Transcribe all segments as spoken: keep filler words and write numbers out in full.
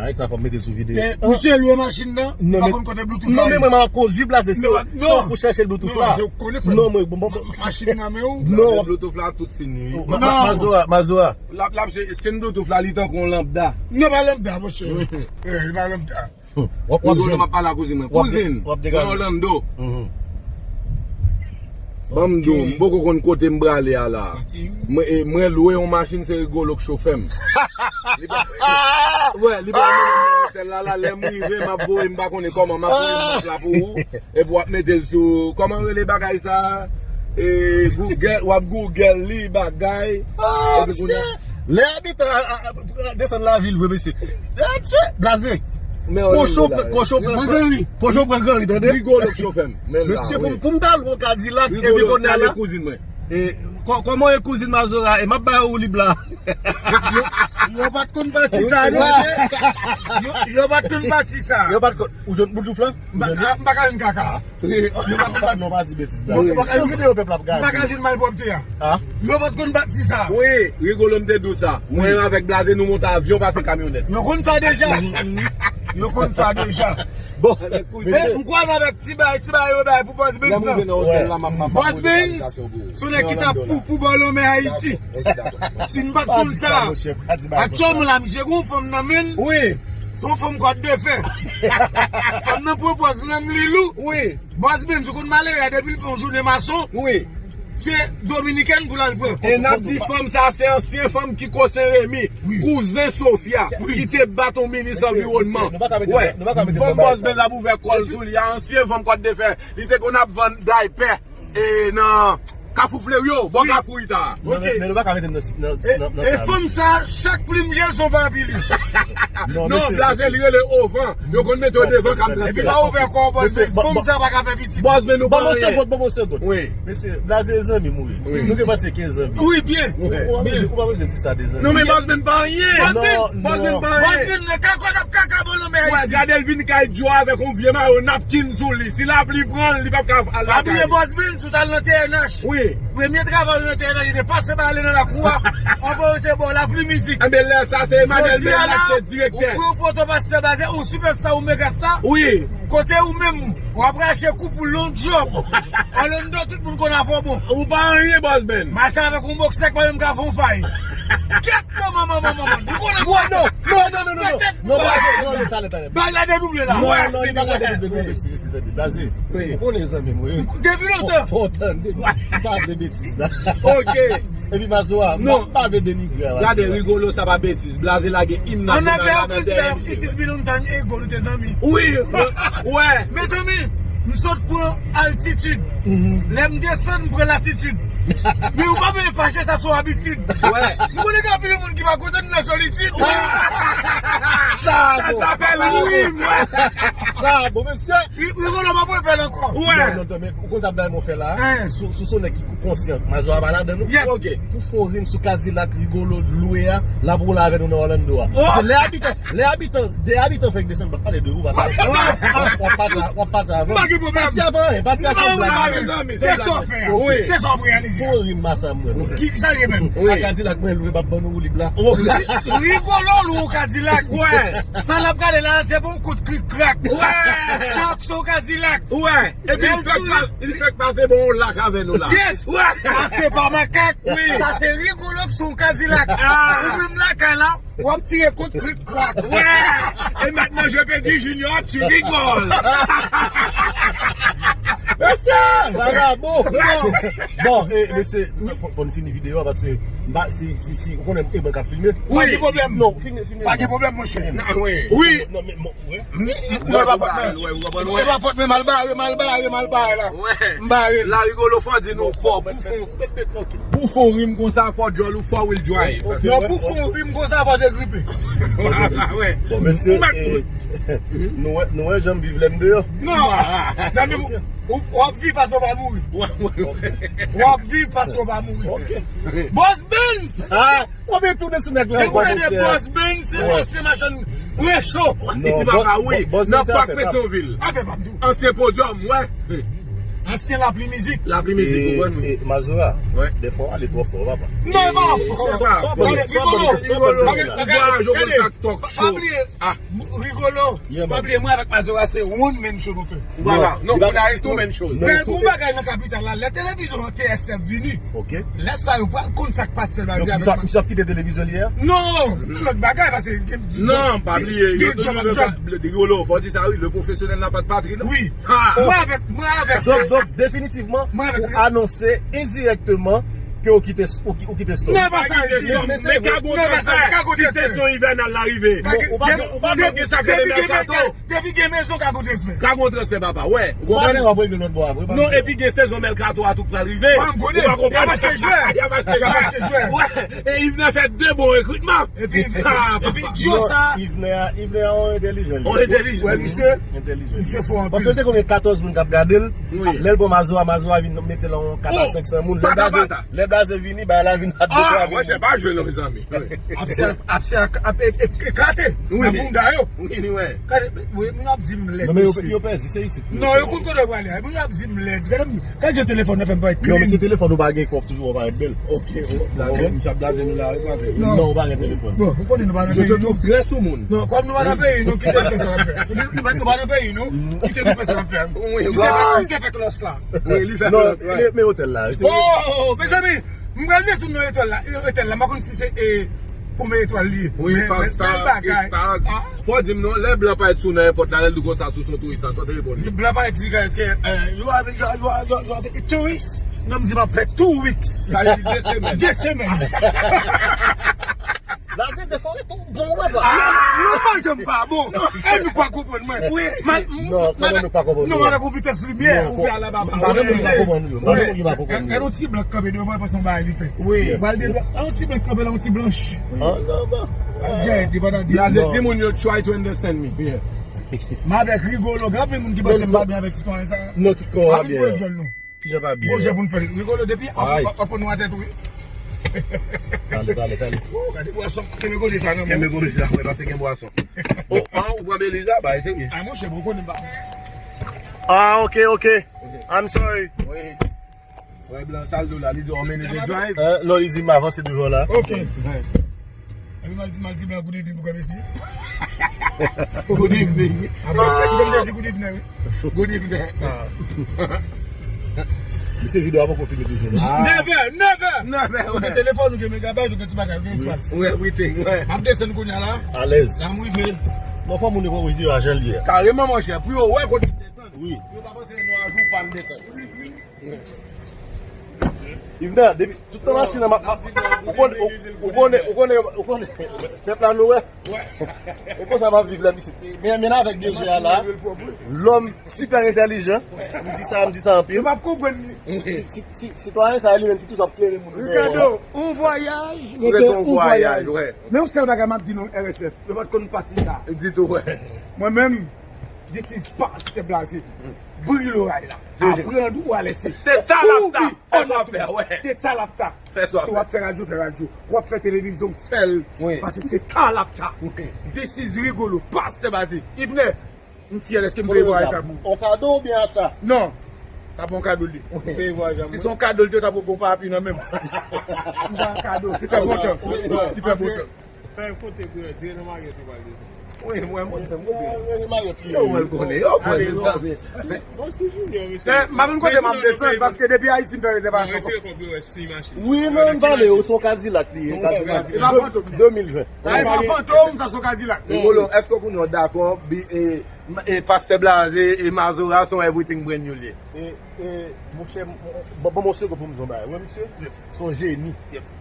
Ay sa fò m mete sou videyo. Misye lwe machin nan, pa konn kote Bluetooth la. Non, men mwen m ap kondui blaze, se sa w pou chèche Bluetooth la. Non, mwen, bon, bon, bon. Machin nan men ou. Non. Bluetooth la tout fini. Mazora, Mazora. L ap, l ap, se, se Bluetooth la, li tankou yon lambda. Non, pa lambda, monchè. Eh, li pa lambda. Wap, wap jwenn. M ap pale a kouzin mwen. Kouzin, mwen Orlando. Ban m di w, m poko konn kote m prale a la. Mwen, e, mwen lwe yon machin, se Rigolo k chofè m. Li pa, wè, li pa mennen m nan otèl la, la, lè m rive, m ap voye, m pa konnen kòman, m ap voye lòt la pou ou, epi w ap mete l sou, kòman rele bagay sa? E, Google, w ap Google li, bagay. Epi kounye a, lè abitan a, a, a, desann lavil vre, mesye. Blaze. Kochon pran, kochon pran, kochon pran granri, tande? Rigolo k chofè m. Mesye, pou, pou m ta lwe yon Kadilak, epi kounye a la. E, kò-, kòman e kouzin Mazora? E m ap bay ou lib la. Yo, yo pa t konn pati sa, non. Yo, yo pa t konn pati sa. Yo pa t konn. Ou jwenn Bluetooth la? M pa, m pa ka jwenn kaka. Yo pa t konn pati. Non, pa di betiz la. Yo pa ka jwenn. Videyo pèp la ap gade. M pa ka jwenn malpwòpte a. Yo pa t konn pati sa. Wi, Rigolo m te di w sa. Mwen avèk Blaze nou monte avyon pase kamyonèt. Yo konn sa deja. Yo konn sa deja. Bon, e, m kwaze avèk ti bay, ti bay yo bay pou Boss Benz nan. Boss Benz, se yon nèg ki t ap pou, pou bò lanmè Ayiti. Si n pa t konn sa, aktyèlman la, misye gen yon fanm nan men l. Wi. Se yon fanm kòd de fè. Fanm nan pran pòz lang li lou. Wi. Boss Benz, ou konn malere a depi l fè yon jounen mason. Wi. Se dominikèn pou l al pran. E n ap di fanm sa, se ansyen fanm Kiko Sen Remi, kouzen Sofia, ki te bat yon minis anviwònman. Wè, fanm Boss Benz ap ouvè kò l sou li a, ansyen fanm kòd de fè. Li te konn ap vann daypè, e, nan Kafou Flerio, bò Kafou Ita. Men nou pa ka mete nan, nan, nan, e fanm sa, chak plim je l se yon parapli li. Non, Blaze, li rele ovan. Yo konn mete yo devan kam transfè. Epi pa ouvè kò, Boss Benz. Fanm sa pa ka fè pitit. Boss Benz, nou pa anyen. Ban m yon segonn, ban m yon segonn. Wi. Mesye, Blaze e zanmi m, wi. Nou te panse ke zanmi. Wi, byen. Ou pa bezwen, ou pa bezwen di sa de zanmi. Non, men Boss Benz pa anyen. Boss Benz, Boss Benz pa anyen. Boss Benz nan kakòt ap kaka bò lanmè Ayiti. Wè, gade l vin kay Djo avèk yon vye mayo napkin sou li. Si lapli pran l, li p ap ka al lakay li. Pa bliye Boss Benz, ou t al nan T N H. Wi. Premye travay ou nan T N H, se te pase ba ale nan lakou a. Anvan yo te ba w lapli mizik. Enben, lè sa, se Emmanuel Bernard ki te direktè. Ou pran yon foto pastè Blaze, ou sipèsta, ou megasta. Wi. Kote ou menm, w ap rache kou pou long djòb. Orlando, tout moun konn afè w bon. Ou pa anyen, Boss Benz. Mache avèk yon bòksè k pa menm ka fè yon fay. Kèt, manman, manman, manman. Nou konnen. Mwen, non, non, non, non, non. Non, Blaze, non, non, talè, talè. Bagay la dedouble la. Non, non, li pa ka dedouble, non, mesye, mesye, tande. Blaze, ou konnen zanmi m, wi. Depi lontan. Fò, fò w tande, m pa vle betiz la. Ok. Epi Mazora, m pa vle denigre a. Gade, Rigolo, sa pa betiz. Blaze lage im nasyonal la nan dèyè misye. It is beyond time ago, nou te zanmi. Wi, wè. Mezanmi, m sot pran altitid. Lè m desann, m pran latitid. Men ou pa bezwen fache, sa se yon abitid. Wè. M konnen gen anpil moun ki pa kontan m nan solitid. Sa bon. Sa bon, mesye. Ri-, Rigolo, m ap refè l ankò. Wè. Non, non, non, men ou konn sa Blaze fè la? Si, si w se yon nèg ki konsyan, Mazora pa ladan, non? Ok. Pou fè yon rim sou Kadilak Rigolo lwe a, l ap woule avè nou nan Orlando a. Se lè abitan, lè abitan, de abitan fèk desann, m p ap pale de ou, paske w ap pati, w ap pati avan. M pa gen pwoblèm. Pati avan, pati avan, se yon blag. Se sa w fè a. Se sa w ap reyalize. Fè yon rim a sa, mwen. Ki, ki sa l ye menm? A Kadilak mwen lwe, m ap ban nou woulib la. Rigolo lwe yon Kadilak. Wè. Sa l ap gade la, se pa yon kout krik krak. Wè. Se yon Kadilak. Wè. Epi li fèk pa-, li fèk pase bon yon lak avè nou la. Yes! Wè! Sa se pa makak. Wi. Sa se Rigolo k sou yon Kadilak. Ou menm lakay la, w ap tire kout krik krak. Wè! Et maintenant, je peux dire, Junior, tu rigoles. Mesye! Vagabon! Bon, e, mesye, fò, fò n fini videyo a, paske m pa, si, si, si, ou konnen e mwen k ap filme. Wi. Pa gen pwoblèm. Non, filme, filme. Pa gen pwoblèm, monchè. Wi. Non, men, bon, Wi. E pa fòt mwen. E pa fòt mwen, mal bare, mal bare, mal bare la. M bare. La Rigolo fò di nou fò. Pou fon, pou fon rim konsa fò djòl ou fò wheel drive. Non, pou fon rim konsa fò te gripe. Bon, mesye, nou wè, nou wè jan m viv lè m deyò. Non. Zanmi, ou, w ap viv paske w pa mouri. W ap viv paske w pa mouri. Boss Benz! Ou vin tounen sou nèg la ankò, monchè. Boss Benz, se, se machann recho. Non, Boss Benz se afè pa m. Afè pa m tou. Ansyen podyòm, wè. Ansyen Lapli Mizik. Lapli Mizik, ou konprann wi. E Mazora, dèfwa w ale twò fò, papa. Non, e pa fò. Sa, sa, sa, Rigolo, Rigolo, pa bliye, Rigolo, pa bliye, mwen avèk Mazora se one man show nou fè. Vwala. Non, nou la e two man show. Fè yon bagay nan kapital la, lè televizyon T S F vini. Lè sa yo pral konn sa k pase la. Donk, misye ap kite televizyon li a? Non, se lòt bagay, paske gen... Non, pa bliye, yo toujou nan Rigolo, fò di sa wi, le professionnel n'a pas de patrie, non? Wi. Mwen avèk, mwen avèk. Donk, donk, definitivman, ou anonse endirèkteman ke ou kite, ou ki-, ou kite Storm. Non, e pa sa l di. Men ka gon transfè, si sezon ivènal la rive. Ou pa, ou pa gen sa k rele mèkato. Depi gen mezon, ka gon transfè. Ka gon transfè, papa, wè. Ou pa gen w ap regle lòt bò apre. Non, epi gen sezon mèkato a tou pral rive. Ou pa konprann? Y ap achte jwè. Y ap achte jwè. Wè. E Yvenè fè de bon rekritman. Epi, epi, epi, di yo sa. Yvenè a, Yvenè a, on entèlijan. On entèlijan. Wè, misye, entèlijan. Misye fò anpil. Paske l te konnen katòz moun k ap gade l. Lè l bon Mazora, Mazora vin mete l an kat a senk san moun. Lè Blaze, lè Blaze vini, bagay la vin bat de twa moun. Mwen, se pa jwe non, mezanmi. Ap se, ap se, ap, e, e, eklate. Nan bounda yo. Wi, wi. Gade, wi, moun ap di m lèd. Non, men yo, yo pèdi, se isit. Non, yo konn kote yo prale. Moun ap di m lèd. Gade m, gade jan telefòn nan fè m parèt clean. Non, men se telefòn ou pa gen, fò toujou w parèt bèl. Ok, misye ap blaze nou la, wi, pa vre. Non, ou pa gen telefòn. Bon, ou konnen nou pa nan peyi nou. Je te trouve très soumoun. Non, kòm nou pa nan peyi nou, kite nou fè sa n ap fè. Nou pa, nou pa nan peyi nou, kite nou fè sa n ap fè. Misye fè, misye fè klòs la. Wi, li fè klòs, men otèl la. Oh, mezanmi, m pral mete sou non etwal la. Etwal la, m pa konn si se, e, konbyen etwal li ye. Wi, men, men, men bagay. Fò di m non, lè blan parèt sou nan èpòt la, lè l di konsa sou son touris la, sa w te reponn li? Blan parèt di ke, ke, e, you have, you have, you have, you have a tourist? Non, m di m ap fè two weeks. Sa vle di de semèn. De semèn. Blaze, dèfwa w ret bon, wè, papa. Non, non, janm pa bon. E nou pa konprann mwen. Wi. Non, kòman nou pa konprann nou? Non, mwen avèk yon vitès limyè. Ou fè ala baba. Pa gen moun ki pa konprann nou. Pa gen moun ki pa konprann nou. Gade yon ti blan k kanpe devan, panse yon bagay li fè. Wi. Pral de blan. Yon ti blan k kanpe la, yon ti blanch. An, non, non. Blaze, di moun yo try to understand me. Yeah. M avèk Rigolo, gen anpil moun ki panse m pa byen avèk sitwayen sa. Non, ki kon pa byen. Kijan pa byen? Bon, jan pou n fè l. Rigolo, depi ap, ap, ap nou atè tou, wi. Tale, tale, tale. Wou, gade bwason. Kenbe kote sa nan men. Kenbe kote sa, mwen, paske gen bwason. Oh, ah, ou pran Belize la, bay, se byen. Ah, monchè, bon, konnen m pa. Ah, ok, ok. I'm sorry. Wi. Wè, blan sa l di w la, li di w, "I'm in the drive." Eh, non, li di, "M avanse devan la." Ok. Epi m al di, m al di blan, "Good evening" pou kwè mesye. Good evening. Apre, m te di good evening, wi. Good evening. Mesye, videyo a poko fini toujou, non? Never, never. Never, wi. Ou gen telefòn, ou gen megabyte, ou gen tout bagay, ou gen espas. Wi, everything, wi. M ap desann kounye a la. Alèz. La m rive. Non, fò moun yo pran videyo a jan l ye a. Kareman, monchè, pou yo wè kote m desann. Wi. Yo pa panse nou a jou pa m desann. Yvenè, depi tout tan machin nan, m ap, m ap, ou konnen, ou, ou konnen, ou konnen, ou konnen, pèp la nou wè. E konsa m ap viv la, misye. Men, men avèk D J a la, lòm sipè entèlijan. M di sa, m di sa anpil. Yo p ap konprann li. Si, si, si, sitwayen sa li menm ki toujou ap klere moun. Ricardo, on voyage, mete on voyage. Men yon sèl bagay m ap di nou, R S F, yo pa t konn pati sa. Ditou, wè. Mwen menm, this is Pastè Blaze. Bri loray la. Aprann ou alèse. Se ta l ap ta. Fè sa w ap fè, wè. Se ta l ap ta. Fè sa w ap fè. Si w ap fè radyo, fè radyo. W ap fè televizyon, fè l. Wi. Paske se ta l ap ta. Wi. This is Rigolo, Pastè Blaze. Yvenè, m fyè dèske m te voye sa pou ou. On kado oubyen acha? Non. Sa pa yon kado li. Wi. Si se yon kado li te ta poko papi nan men m. M pa yon kado. Li fè bon tan. Li fè bon tan. Fè kote pou yo, dire nan Mariot yo pral desann. Wi, mwen, mwen, mwen, mwen, Mariot li. Yo, mwen konnen, yo, mwen konnen. Bon, si Junior, mesye. Eh, m pa konn kote m ap desann, paske depi Ayiti m fè rezèvasyon. Wi, men m pale, ou se yon Cadillac li ye, Cadillac. E pa fantom. De mil ven. E pa fantom, sa se yon Cadillac. Rigolo, èske kounye a w dakò, bi-, e, e Pastè Blaze, e Mazora, se yon everything brand new li ye? E, e, monchè, m, m, ban, ban m yon segonn pou m di yon bagay. Wè, misye? Se yon jeni.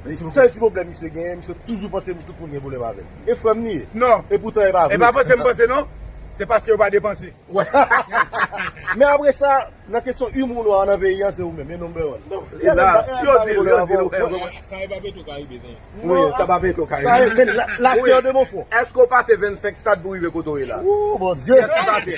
Sèl ti pwoblèm misye genyen, misye toujou panse tout moun gen pwoblèm avè l. E frè m li ye. Non. E poutan e pa vre. E pa panse m panse non. Se paske yo pa depanse. Men apre sa, nan kesyon imou nwa nan peyi an, se ou menm, e number one. Yo di l, yo di l. Sa e pa Petro Caribe, sa. Wi, sa pa Petro Caribe. Sa e, men la, la sè de mon frè. Èske w pase vennsenk stad pou rive kote w ye la? Ou, Bondye. Èske w pase?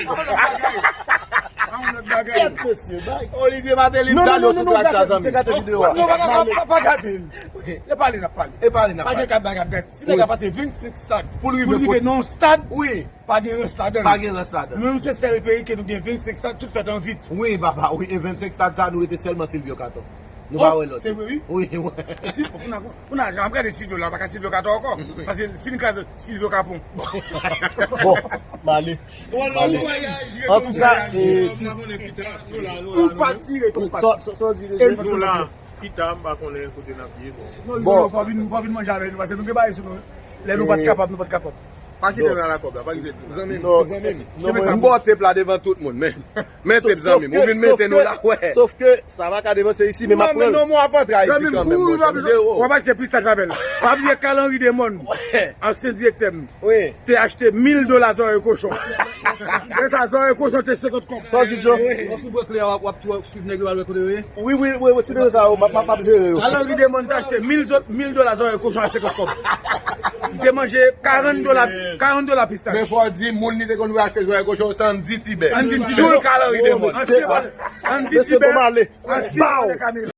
Kèt, mesye, bay. Olivier Martelly, non, non, non, non, non, gade, se gade videyo a. Non, pa, pa, pa, pa gade l. E pale n ap pale. E pale n ap pale. Pa gen kap bagay ap gade. Si nèg la pase vennsenk stad pou l rive nan yon stad, wi, pa gen rans ladan l. Pa gen rans ladan l. Nou menm se sèl peyi ke nou gen vennsenk stad, tout fèt an vit. Wi, papa, wi. E vennsenk stad sa, nou rete sèlman Silvio Cator. Nou pa wè lòt. Se vre, wi. Wi, wi. E si, pou n a, pou n a, jan ap gade Silvio la, pa ka Silvio Cator ankò. Paske l fin kraze Silvio Capon. Bon, m ale. Antouka, e, ti- Ou pa tire, ou pa tire. Sa w di, nou la, pita, m pa konnen kote n ap ye, bon. Bon, fò vin, fò vin manje avèk nou, paske nou gen bagay sou nou. Lè nou pa t kapab, nou pa t kapab. Pa kite n ala kòb la, pa kite n. Zanmi m, zanmi m. M bò tep la devan tout moun, men. Men tep, zanmi m, ou vin mete nou la, wè. Sof ke sa pa ka devanse isi, men m ap pran l. Non, men non, mwen ap antre Ayiti kanmenm, mwen sonje, w ap achte pistaj avè l. Pa bliye Carl Henry Demon, ansyen direktè m, te achte mil dola zòrèy kochon. Men sa, zòrèy kochon te senkant kòb. Sa w di, Joe? Ou ap sou bwè klè a, w ap, w ap, w ap swiv nèg yo al wè kote yo ye? Wi, wi, wi, wi, ti mesye sa yo, m ap, m ap, m ap jere yo. Carl Henry Demon te achte mil zò-, mil dola zòrèy kochon a senkant kòb. Li te manje karant dola, karant dola pistaj. Men fò w di, moun li te konn voye achte zòrèy kochon, se Andy Tibè. Andy Tibè. Joe Carl Henry Demon. Andy Tibè. Andy Tibè. Andy Tibè.